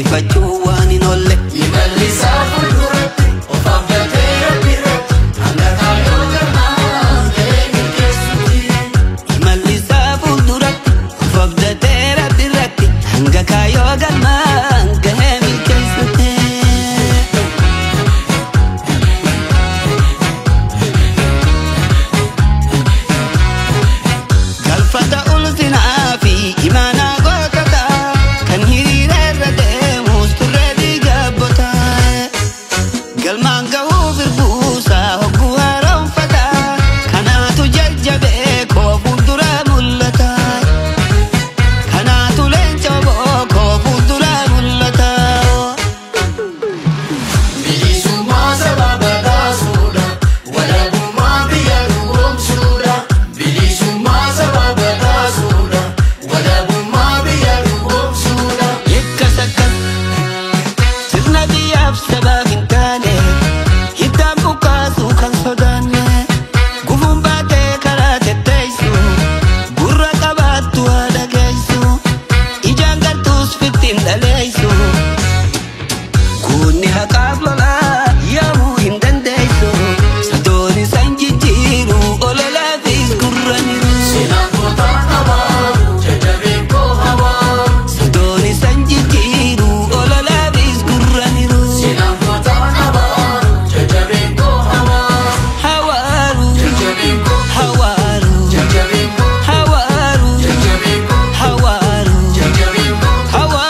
injifachuu waan hin oolle. Imalli isaa fuulduratti of abdatee Rabbi irratti hanga kaayyoo galmaan gahee milkeessuuti. Imalli isaa fuulduratti of abdatee Rabbi irratti hanga kaayyoo galmaan gahee milkeessuuti. Galfata ulfinaa fi imaanaa gootota kan hiriira irra deemus turre diigabbota. Galmaan gahuuf irbuusaa hogguu haaromfata kanaatu jajjabee koo fuuldura mul'ata. Kanaatu leenca koo fuuldura mul'ata. Bilisummaa saba badhaasuudha, walabummaa biyya dhugoomsuudha. Bilisummaa saba badhaasuudha, walabummaa biyya dhugoomsuudha. Yakkas akkas sirna biyyaaf sabaaf hin taane hiddaan buqqaasuu kan sodaanne gufuun baatee karaa tetteessu gurra qabaattu haa dhageessu ijaan gartuus fittiin dhaleessu kunni haqaaf lolaa yaamuu hin dandeessu sadoon isaan jijjiiru ololaafis gurraniru. Seenaan gootaan abaaru, jajjabeen koo hawaaru. Sadoon isaan jijjiiru ololaafis gurraniru. Seenaan gootaan abaaru, jajjabeen koo hawaaru. Hawaaru, Jajjabeen koo, hawaaru, jajjabeen koo, hawaaru, jajjabeen koo, hawaaru, jajjabeen koo. Hawaaru.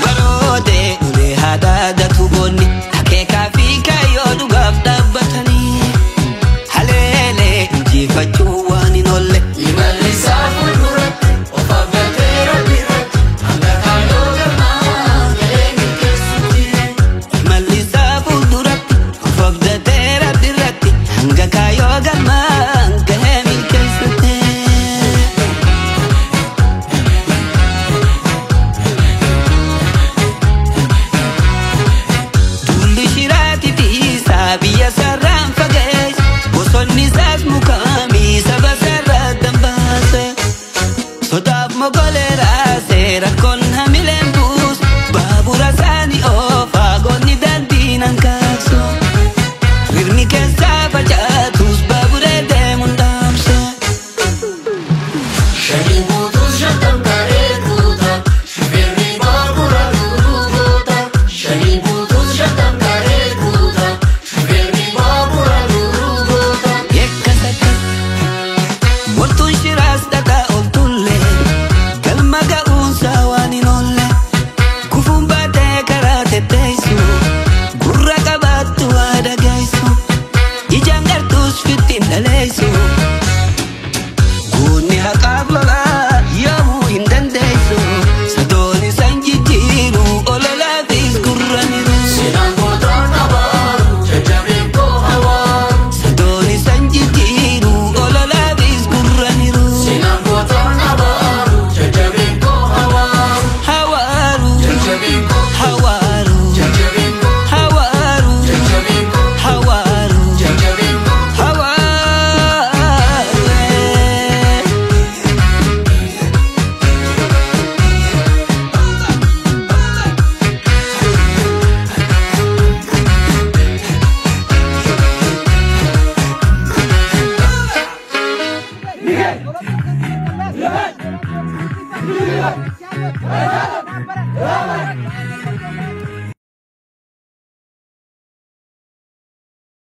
Barootee ulee haadhaadhatu goonni akeekaa fi kaayyoo dhugaaf dhaabbatanii haleelee injifachuu waan hin oolle. Imalli isaa fuulduratti of abdatee Rabbi irratti hanga kaayyoo galmaan gahee milkeessuuti. Imalli isaa fuulduratti of abdatee Rabbi irratti hanga kaayyoo galmaan gahee milkeessuutti. Duulli shiraati fiisaa biyya sararaan fageesse bosonni isaas mukaamii saba sarara dambaase. Sodaaf mogolee raasee rakkoon hamileen buusu baabura isaanii oofaa goonni daandii nan kaaksu. Rirmi keessaa facaatus baaburee deemuun dhaamse. Shanii guutuus shantam taree guuta, shufeerri baabura duruu goota. Shanii guutuus shantam taree guuta, shufeerri baabura duruu goota. Yakkas akkas mortuun shiraas dhaqaa ol tulle galma ga'uunsaa waan hin oolle gufuun baatee karaa tetteessu gurra qabaattu haa dhageessu ijaan gartuus fittiin dhaleessu goonni haqaaf lolaa yoomuu hin dandeessu sadoon isaan jijjiiru ololaafis gurraniru. Seenaan gootaan abaaru, jajjabeen koo hawaaru. Sadoon isaan jijjiiru ololaafis gurraniru. Seenaan gootaan abaaru, jajjabeen koo hawaaru. Hawaaru, Jajjabeen koo, hawaaru, jajjabeen koo, hawaaru, jajjabeen koo, hawaaru, jajjabeen koo. Hawaaru. Miguel!